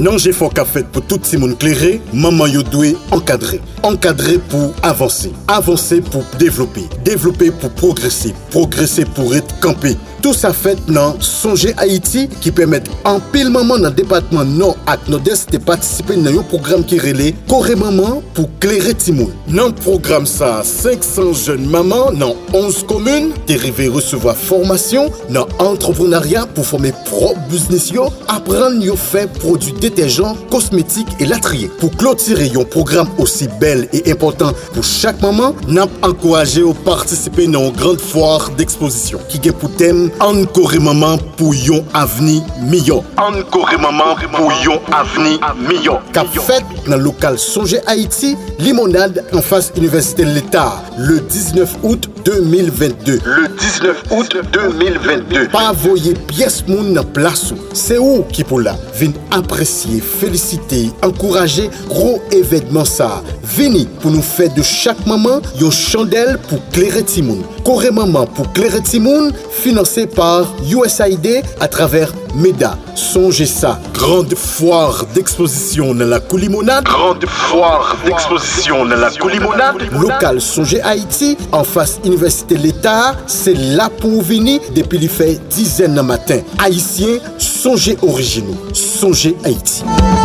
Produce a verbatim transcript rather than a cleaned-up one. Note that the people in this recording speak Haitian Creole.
Nan jefò k ap fèt pou tout timoun klere, manman yo dwe ankadre. Ankadre pou avanse. Avanse pou devlope. Devlope pou pwogrese. Pwogrese pou ret kanpe. Tou sa fèt nan Sonje Ayiti, ki pèmèt anpil manman nan depatman Nò ak Nòdès te patisipe nan yon pwogram ki rele Kore Manman pou klere timoun. Nan pwogram sa a, senk san jèn manman nan onz komin te rive resevwa fòmasyon nan antreprenarya pou fòme pwòp biznis yo, aprann yo fè pwodui detèjan, kosmetik, elatriye. Pou klotire yon pwogram osi bèl e enpòtan pou chak manman, n ap ankouraje w patisipe nan yon grand foire d'exposition ki gen pou tèm Ann kore manman pou yon avni miyò. Ann kore manman pou yon avni miyò. K ap fèt nan lokal Sonje Ayiti, Limonad, anfas Inivèsite Leta, le diznèf out de mil vennde. Le diznèf out de mil vennde. Pa voye pyès moun nan plas ou. Se ou ki pou la. Vin apresye, felisite, ankouraje gwo evènman sa a. Vini pou nou fè de chak manman yon chandèl pou klere timoun. Kore Manman pou klere timoun, finanse pa U S A I D atravè meda. Sonje sa, Grand Foire d'Exposition nan Lakou Limonad. Grand Foire d'Exposition nan Lakou Limonad. Lokal Sonje Ayiti, anfas Inivèsite Leta a, se la pou w vini depi li fè dizè nan maten. Ayisyen, sonje orijin ou, sonje Ayiti.